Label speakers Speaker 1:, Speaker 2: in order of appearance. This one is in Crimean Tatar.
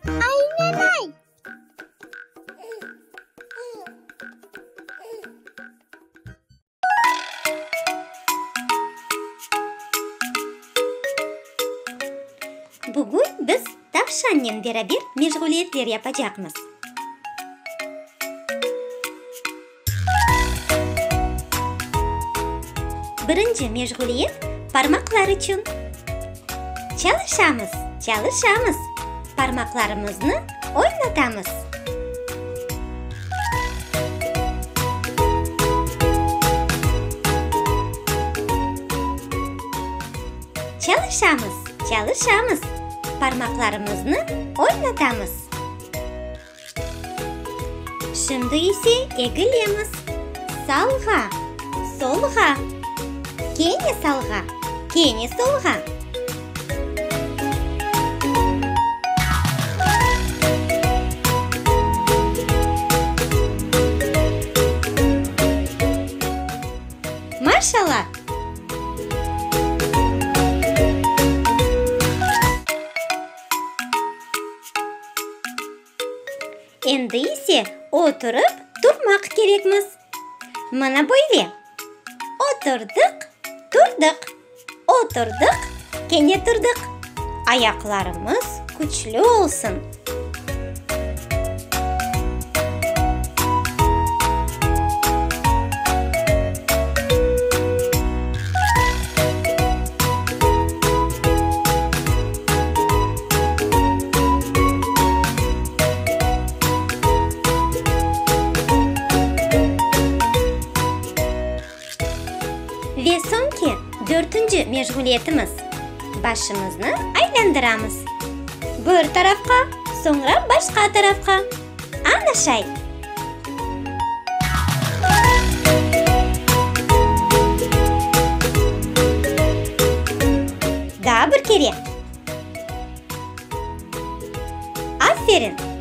Speaker 1: Aynanay!
Speaker 2: Bugün biz tavşannen beraber meşğuliyetler yapacaqmız. Birinci meşğuliyet parmaqlar içün. Çalışamız, çalışamız, parmaqlarımıznı oynatamız. Çalışamız, çalışamız, parmaqlarımıznı oynatamız. Şimdi ise egilemiz. Salğa, solğa, kene salğa, kene solğa. Maşallah! Endi ise oturıp turmaq kerekmiz. Mına böyle, oturdıq, turdıq, oturdıq, kene turdıq. Ayaqlarımız küçlü olsun. Ve soñki, dörtünci meşğuliyetimiz, başımıznı aylandıramız. Bir tarafqa, soñra başqa tarafqa. Ana şay! Daa bir kere. Aferin!